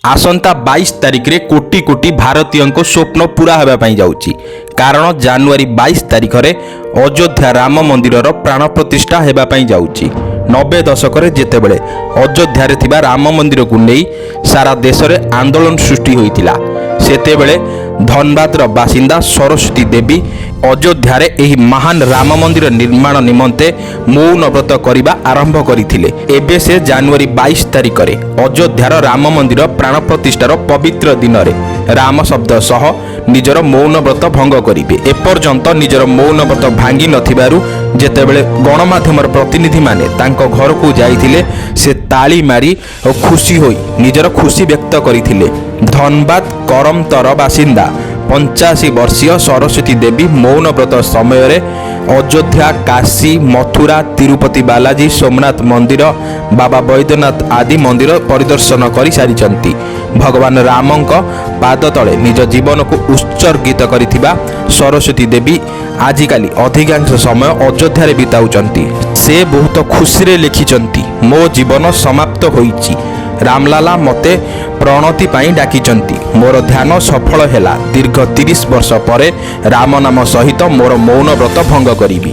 ଆସନ୍ତା 22 ତାରିଖରେ କୋଟି କୋଟି ଭାରତୀୟଙ୍କ ସ୍ୱପ୍ନ ପୂରା ହେବା ପାଇଁ ଯାଉଛି। କାରଣ ଜାନୁଆରୀ 22 ତାରିଖରେ ଅଯୋଧ୍ୟା ରାମ ମନ୍ଦିରର ପ୍ରାଣ ପ୍ରତିଷ୍ଠା ହେବା ପାଇଁ ଯାଉଛି। 90 ଦଶକରେ ଯେତେବେଳେ ଅଯୋଧ୍ୟାରେ ଥିବା ରାମ ମନ୍ଦିରକୁ ନେଇ ସାରା ଦେଶରେ ଆନ୍ଦୋଳନ ସୃଷ୍ଟି ହୋଇଥିଲା, ସେତେବେଳେ ଧନବାଦର ବାସିନ୍ଦା ସରସ୍ୱତୀ ଦେବୀ ଅଯୋଧ୍ୟାରେ ଏହି ମହାନ ରାମ ମନ୍ଦିର ନିର୍ମାଣ ନିମନ୍ତେ ମୌନ ବ୍ରତ କରିବା ଆରମ୍ଭ କରିଥିଲେ। ଏବେ ସେ ଜାନୁଆରୀ 22 ତାରିଖରେ ଅଯୋଧ୍ୟାର ରାମ ମନ୍ଦିର ପ୍ରାଣ ପ୍ରତିଷ୍ଠାର ପବିତ୍ର ଦିନରେ ରାମ ଶବ୍ଦ ସହ ନିଜର ମୌନ ବ୍ରତ ଭଙ୍ଗ କରିବେ। ଏପର୍ଯ୍ୟନ୍ତ ନିଜର ମୌନ ବ୍ରତ ଭାଙ୍ଗି ନଥିବାରୁ ଯେତେବେଳେ ଗଣମାଧ୍ୟମର ପ୍ରତିନିଧିମାନେ ତାଙ୍କ ଘରକୁ ଯାଇଥିଲେ, ସେ ତାଳି ମାରି ଓ ଖୁସି ହୋଇ ନିଜର ଖୁସି ବ୍ୟକ୍ତ କରିଥିଲେ। ଧନବାଦ କରମତର ବାସିନ୍ଦା 85 ବର୍ଷୀୟ ସରସ୍ୱତୀ ଦେବୀ ମୌନ ବ୍ରତ ସମୟରେ ଅଯୋଧ୍ୟା, କାଶୀ, ମଥୁରା, ତିରୁପତି ବାଲାଜୀ, ସୋମନାଥ ମନ୍ଦିର, ବାବା ବୈଦ୍ୟନାଥ ଆଦି ମନ୍ଦିର ପରିଦର୍ଶନ କରିସାରିଛନ୍ତି। ଭଗବାନ ରାମଙ୍କ ପାଦ ତଳେ ନିଜ ଜୀବନକୁ ଉତ୍ସର୍ଗିତ କରିଥିବା ସରସ୍ୱତୀ ଦେବୀ ଆଜିକାଲି ଅଧିକାଂଶ ସମୟ ଅଯୋଧ୍ୟାରେ ବିତାଉଛନ୍ତି। ସେ ବହୁତ ଖୁସିରେ ଲେଖିଛନ୍ତି, "ମୋ ଜୀବନ ସମାପ୍ତ ହୋଇଛି। ରାମଲାଲା ମୋତେ ପ୍ରଣତି ପାଇଁ ଡାକିଛନ୍ତି। ମୋର ଧ୍ୟାନ ସଫଳ ହେଲା। ଦୀର୍ଘ 30 ବର୍ଷ ପରେ ରାମ ନାମ ସହିତ ମୋର ମୌନ ବ୍ରତ ଭଙ୍ଗ କରିବି।"